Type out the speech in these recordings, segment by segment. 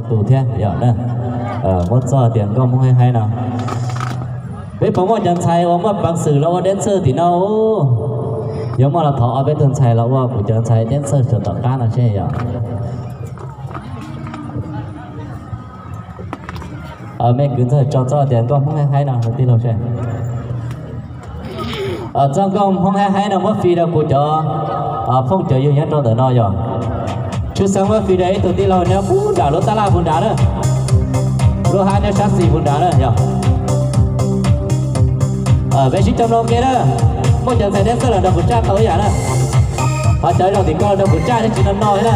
tus thiab yog na. Muab txog tias nkauj Hmoob haib haib no, peb puas muaj cov ntxhais uas muaj peev xwm los ua deb txawj tim no? Yuav muaj los thov ob peb tug ntxhais los ua kuv cov ntxhais deb txawj saum tom qab no seb yog. Mej kwv ntxawg tso txog tias nkauj Hmoob haib haib no tij laug seb. Txog nkauj Hmoob haib haib no muab fij rau kuv cov phooj cov ywg nyob rau ntawm no yog. Tshwj xeeb muab fij rau ib tug tij laug nyob puag nram lub tab laj puag nrad na, lub hab nyob sab xis puag nrad na yog. Peb sib coj mloog ke na, muaj cov ntxhais deb txawj los nrog kuv tsaj tau ib yam na, ho cov zaum tim ko nrog kuv tsaj thiaj tsis no no thiab na.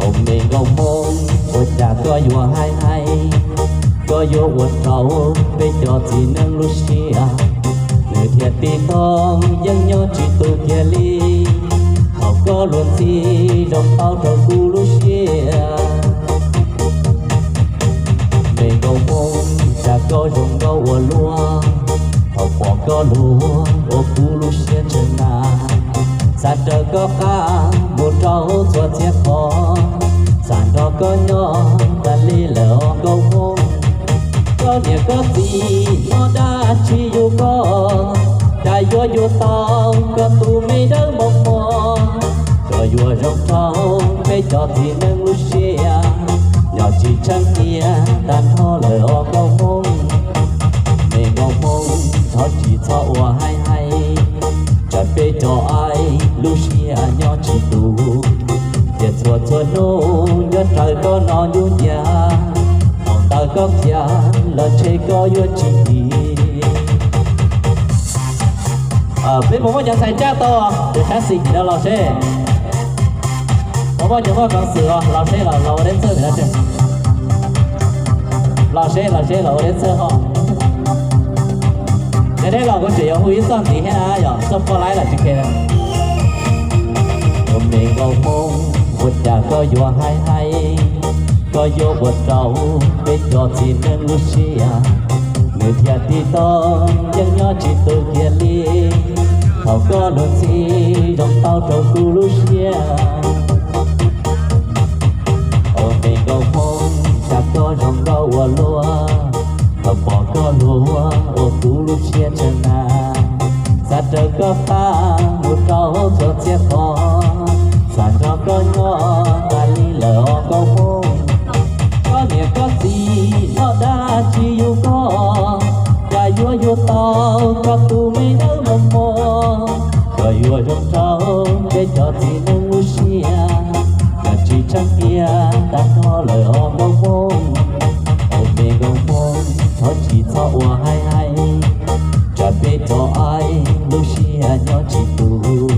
Au me nkauj Hmoob, ua cas koj yuav haib haib, koj yuav ua rau peb cov txiv neej lub siab, nws thiaj tib tog yeej nyob tsis tu kiag li, thaum koj luag ntxhi zoo tau rau kuv lub siab. Me nkauj Hmoob, cas koj zoo nkauj ua luaj, thaum pom koj luag ua kuv lub siab tshee na, xav raws koj qab mus rau txhua txhia qhov, xav nrog koj nyob tas li lawm os nkauj Hmoob. Koj niam koj txiv noj dab tsi yug koj, cas yuav yug tau koj tus me dawb mos mos, koj yuav zoo rau peb cov txiv neej lub siab, nyob tsis tsheej kiag tag nrho lawm os nkauj Hmoob. Me nkauj Hmoob, thov tsis txhob ua haib haib, tsam peb rov aib lub siab nyob tsis tus, ces txhua txhua hnub nyob raws koj no nyuj ntiag, thaum ntawd koj khiav los ntshe koj yuav tsis dim. Peb puas muaj cov ntxhais tsaj tau tus sab xis no los seb. Puas muaj cov muaj peev xwm los seb los ua deb txawj no seb. Los seb los seb los ua deb txawj ho. Cov deb los kuv tseem yuav hu ib txoj ntxiv thiab na yog txoj poj laib los tsis khe. Ua me nkauj Hmoob, ua cas koj yuav haib haib, koj yuav ua rau peb cov txiv neej lub siab, nws thiaj tib tog yeej nyob tsis tu kiag li, thaum koj luag ntxhi zoo tau rau kuv lub siab. Ua me nkauj Hmoob, cas koj zoo nkauj ua luaj, thaum pom koj luag ua kuv lub siab tshee na, xav raws koj qab mus rau txhua txhia qhov, xav nrog koj nyob tas li lawm os nkauj Hmoob. Koj niam koj txiv noj dab tsi yug koj, cas yuav yug tau koj tus me dawb mos mos, koj yuav zoo rau peb cov txiv neej lub siab, koj tsis tsheej kiag tag nrho lawm os nkauj Hmoob. Ua me nkauj Hmoob, thov tsis txhob ua haib haib, tsam peb rov aib lub siab nyob tsis tus,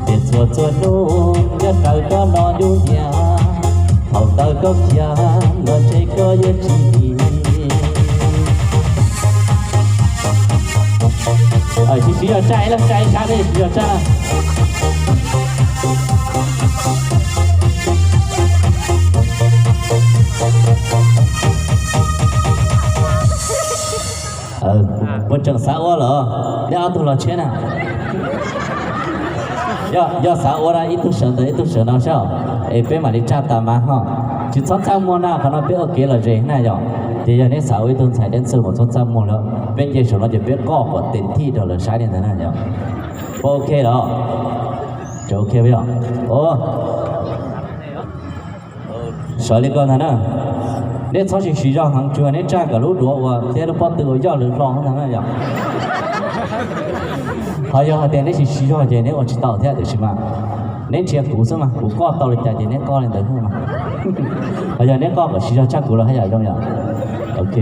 ces txhua txhua hnub nyob raws koj no nyuj ntiag, thaum ntawd koj khiav los ntshe koj yuav tsis dim. Siv siv zog tsaj ib leeg tsaj ib sab thiab siv zog tsaj na. Puas tseem xav ua lawm? Neb ob tug los tshiab na. Yog xav ua na ib tug sawv ntawm ib tug sawv no saib, es peb mam li tsaj tas mas ho. Tsis txhob txaj muag na, qhov no peb ua kev lom zem na yom. Ces yog neb xav ua ib tug ntxhais deb txawj mas txhob txaj muag lawm, peb nce saum no ces peb qoj kom tes thij rau lawv saib li ntawd na yom. Puas ok los? Tseem ok yom. Sawv li ko ntag na. Neb txhob siv siv zog heev, tsuas neb tsaj kom lub duav uas thiab lub pob tw uas yoj lwm hlo ntag na yom. Ho yog hais tias neb siv siv zog ces neb ua tsis tau thiab tiam sis mas neb ntsia kuv xwb mas kuv qoj tau li cas ces neb qoj li ntawd xwb mas. Ho yog neb qoj kom siv zog tshaj kuv los haj yam zoo yom. Ok.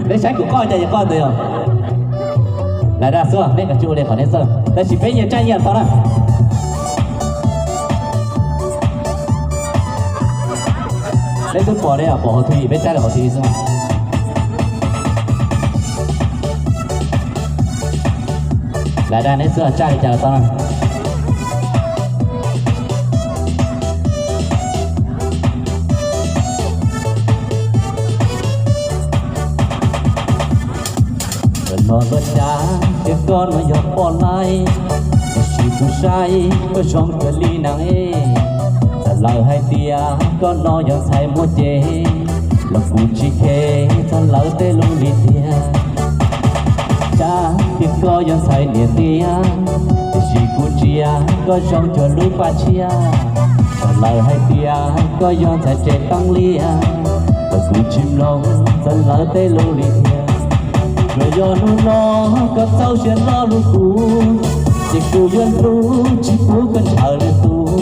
Neb saib kuv qoj cas es qoj ntawd yog. Lam dag xwb, neb kav tsij ua li qhov neb txawj, tab sis peb nyias tsaj nyias tau na. Neb twb pom li, pom hauv T V, peb tsaj li hauv T V xwb. Lam dag neb xwb, tsaj li cas los tau na. Los cas tias koj no yog poj laib, tiam sis kuv saib koj zoo kawg li na e. Txawm lawv hais tias koj no yog ntxhais muaj cev, los kuv tsis khe txog lawv tej lus li tiag. Cas tias koj yog ntxhais niam ntiab, tiam sis kuv ntsia koj zoo cuag lub paj tshiab. Txawm lawv hais tias koj yog ntxhais tsev teeb liaj, los kuv tsis mloog txog lawv tej lus li tiag. Tsuas yog hnub no koj txaus siab lo lus kuv, ces kuv yuav hlub tsis pub koj ntshaw lwm tus.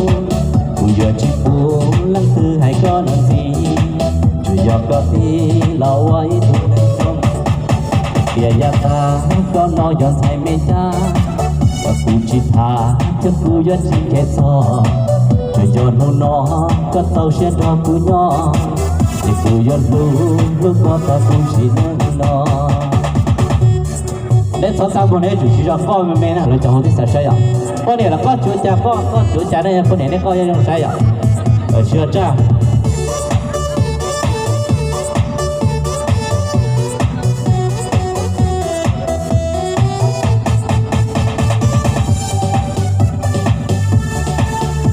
Kuv yuav tsis pub leej twg hais koj no ntxiv, tsuas yog koj tib los ua ib tug neeg zoo. Tias yav tag koj no yog ntxhais me cab, los kuv tsis tham thiab kuv yuav tsis khe txog. Tsuas yog hnub no koj txaus siab nrog kuv nyob, ces kuv yuav hlub hlub koj tag kuv sim neej no. Neb txhob xav muag neb tsum tsis zog koj me me na, lawv cov hauv tib xav saib yom. Poj niam los koj tsuav cas koj, koj tsuav cas ne, poj niam neb koj yuav zoo saib yom. Tsis zog tsaj.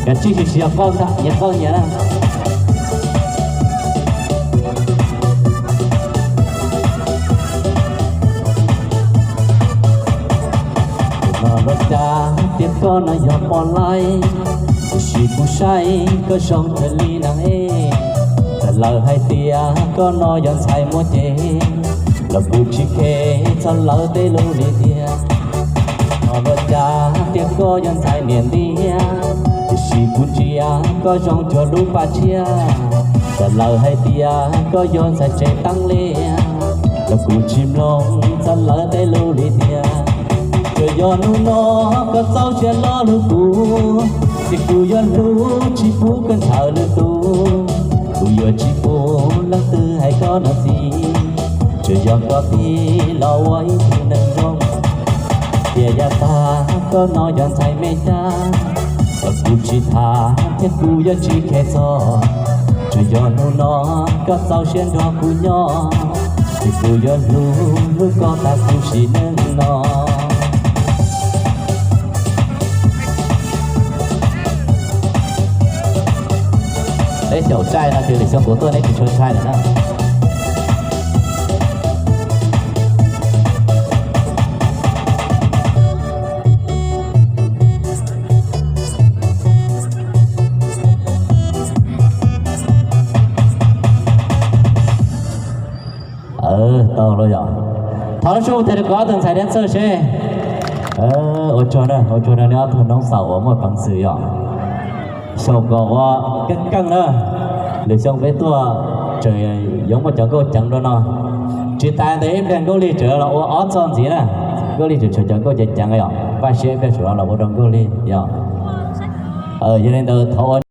Kav tsij tsis yog koj ntag, nyias koj nyias na. Los cas tias koj no yog poj laib, tiam sis kuv saib koj zoo kawg li na e. Txawm lawv hais tias koj no yog ntxhais muaj cev, los kuv tsis khe txog lawv tej lus li tiag. Los cas tias koj yog ntxhais niam ntiab, tiam sis kuv ntsia koj zoo cuag lub paj tshiab. Txawm lawv hais tias koj yog ntxhais tsev teeb liaj, los kuv tsis mloog txog lawv tej lus li tiag. Tsuas yog hnub no koj txaus siab lo lus kuv, ces kuv yuav hlub tsis pub koj ntshaw lwm tus. Kuv yuav tsis pub leej twg hais koj no ntxiv, tsuas yog koj tib los ua ib tug neeg zoo. Tias yav tag koj no yog ntxhais me cab, los kuv tsis tham thiab kuv yuav tsis khe txog. Tsuas yog hnub no koj txaus siab nrog kuv nyob, ces kuv yuav hlub hlub koj tag kuv sim neej no. Peb xyaum tsaij no ces lwm xyoo kuv tuaj neb tsis tshua ntshai lawm na. Tau los yom. Thov lub suab mus tes rau kuv ob tug ntxhais dab txawj seb. Ua tsaug na, ua tsaug rau neb ob tug noob xaus uas muaj peev xwm yom. Xyaum kom ua keej keej na. Lwm xyoo peb tuaj tseem yuav muaj cov nkauj ceev rau no. Tsis tas ntawd ib pliag Nkauj Lig tseem los ua ob txoj ntxiv na. Nkauj Lig tseem tshuav cov nkauj ceev ceev yom, npaj siab ib pliag tseem los ua rau Nkauj Lig yom. Yog li ntawd thov ua